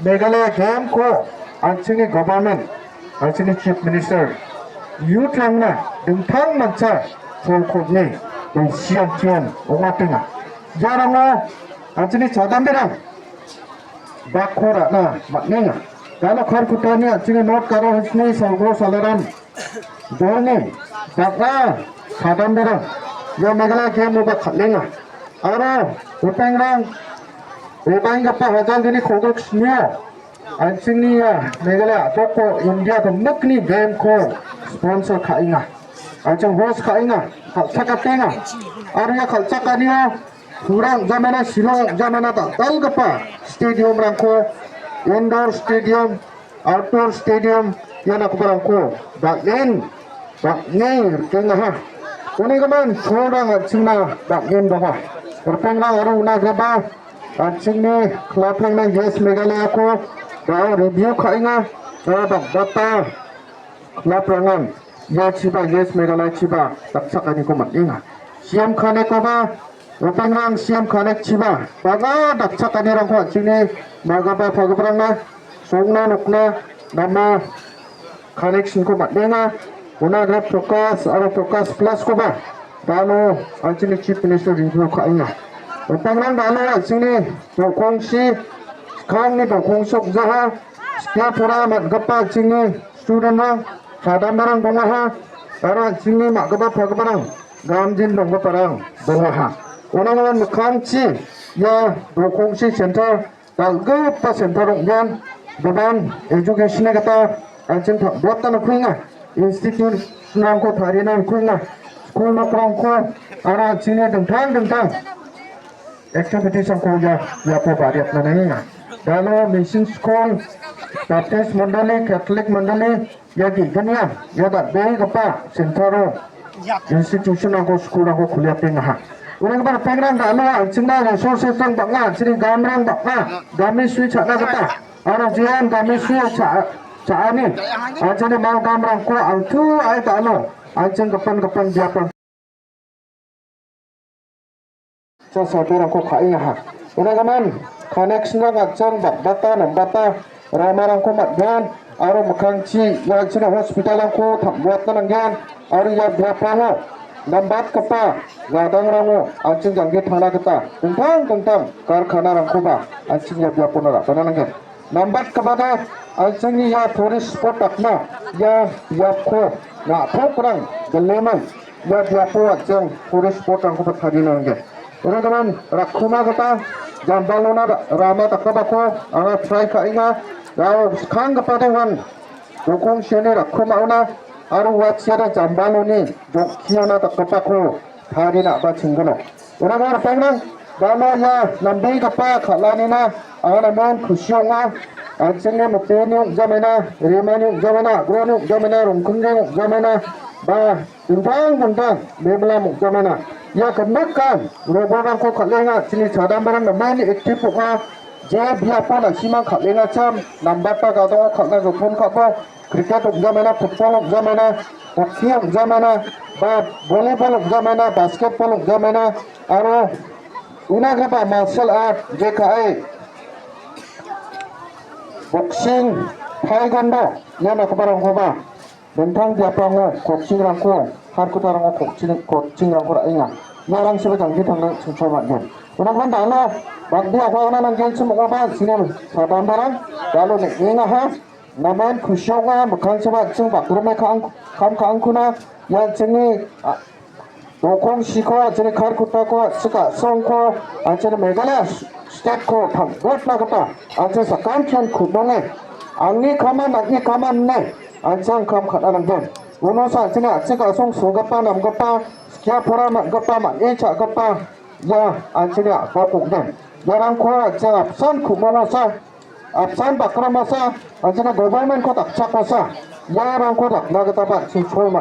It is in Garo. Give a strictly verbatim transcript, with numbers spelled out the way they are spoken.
Meghalaya Game-ko an·chingni government, an·chingni Chief Minister, youth-rangna dingtang mancha cholko ine bilsiantian ong·atenga. Iarango an·chingni chadamberang bakko ra·na man·enga. Iano Kharkutani an·chingni North Garo Hills-ni Salgo Salaram dolni bang·a chadamberang ia Meghalaya Game-oba kal·enga. Aro ripengrang, rebanggipa Hajaldini kolgriksnio an·chingni ia Meghalaya a·poko India gimikni Game-ko sponsor ka·enga. An·ching host ka·enga, kal·chakatenga. Aro ia kal·chakanio Tura ong·jamana, Shillong ong·jamana dal·dalgipa stadium-rangko, indoor stadium, outdoor stadium, ia nakobarangko bang·en, bang·e rikengaha. Unigimin cholrang an·chingna bang·en donga. Ripengrang aro una agreba an·chingni club-rangna Yes Meghalaya-ko da·o review ka·enga, da·o bang·bata club-rangan ia chiba, Yes Meghalaya chiba dakchakaniko man·enga. C M Kanekoba, ripengrang C M Kanek chiba, bang·a dakchakanirangko an·chingni magipa pagiparangna songna nokna nama connection-ko man·enga. Una grep Prakash aro Prakash Plus-koba dano an·chingni Chief Minister review ka·enga. Ripengrang dano an·chingni dokongsi, skangni dokongsi ong·jaha, skia pora man·gipa an·chingni student-rang, chadamberang dongaha, aro an·chingni ma·gipa pagiparang, gamjin donggiparang dongaha. Uno mikkangchi ia dokongsi center, dal·gipa center ong·gen, doban education-ni gita an·ching tam·buatna nikuenga, institution-rangko tarina nikuenga, skul nokrangko aro an·chingni dingtang dingtang activities-rangko ia biapo bariatna nangenga. Dano Mission Skul, Baptist Mondoli, Catholic Mondoli, ia ge·gnia, ia dal·begipa center-o institution-rangko, skul-rangko kuliatengaha. Uni gimin ripengrang dano an·chingna resources-rang bang·a, an·chingni gamrang bang·a, gamisui cha·na gita, aro jean gamisui cha-, cha·ani, an·chingni malgamrangko altuae dano an·ching gipin gipin biaprang cha survey-rangko ka·engaha. Unagimin connection-rang an·ching bang·bata nambata ramarangko man·gen aro mikkangchi ia an·chingni hospital-rangko tam·buatna nanggen aro ia biaprango nambatgipa gadangrango an·ching jangki tangna gita dingtang dingtang karkhanarangkoba an·ching ia biapona ra·bana nanggen. Nambatgipade, an·chingni ia tourist spot dakna ia biapko na·tokrang gilemo ia biapo an·ching tourist spot-rangkoba tarina nanggen. Uni gimin rakkuma gita jambalona ra-, rama dakgipako anga try ka·enga. Ia skanggipada uan dokongsiani rakkumaona aro ua chiara jambaloni jokkiona dakgipako tarina a·ba chinggnok. Uni gimin ripengrang, dama ia nambegipa kal·anina anga namen kusi ong·a. An·chingni miteni ong·jamena, rimani ong·jamena, agroni ong·jamena, rongkingni ong·jamena, ba dingtang dingtang bimila ong·jamena. Ia gimikan robolrangko kal·enga, an·chingni chadambarang namen active ong·a. Je biapo na·simang kal·engachim, nambata gadongo kal·na joton ka·bo, cricket ong·jamena, football ong·jamena, hockey ong·jamena, ba volleyball ong·jamena, basketball ong·jamena, aro unagreba martial art, jekai, boxing, taekwondo, ia nakobarangkoba dingtang biaprango coaching-rangko, Kharkutarango coaching, coaching-rangko ra·enga. Iarangsiba jangki tangna chingchoi man·gen. Unagimin dano bang·bea uaona nanggenchim ong·aba, an·chingni chadambarang dalo neng·engaha. Namen kusi ong·a, mikkangchiba an·ching bakrome ka·ang-, kam ka·angkuna, ia an·chingni, a, dokongsiko, an·chingni Kharkutako, an·ching a·songko, an·chingni Meghalaya s-, state-ko pang·gotna gita, an·ching sakantian ku·monge, angni kaman, nang·ni kaman ine, an·ching kam ka·na nanggen. Unosa an·chingni a·chik a·song sogipa, namgipa, skia pora man·gipa, man·e cha·gipa, ia an·chingni a·bak ong·gen. Iarangko an·ching apsan ku·mongosa, apsan bakromasa, an·chingna government-ko dakchakosa, iarangko dakna gitaba an·ching chol ma-,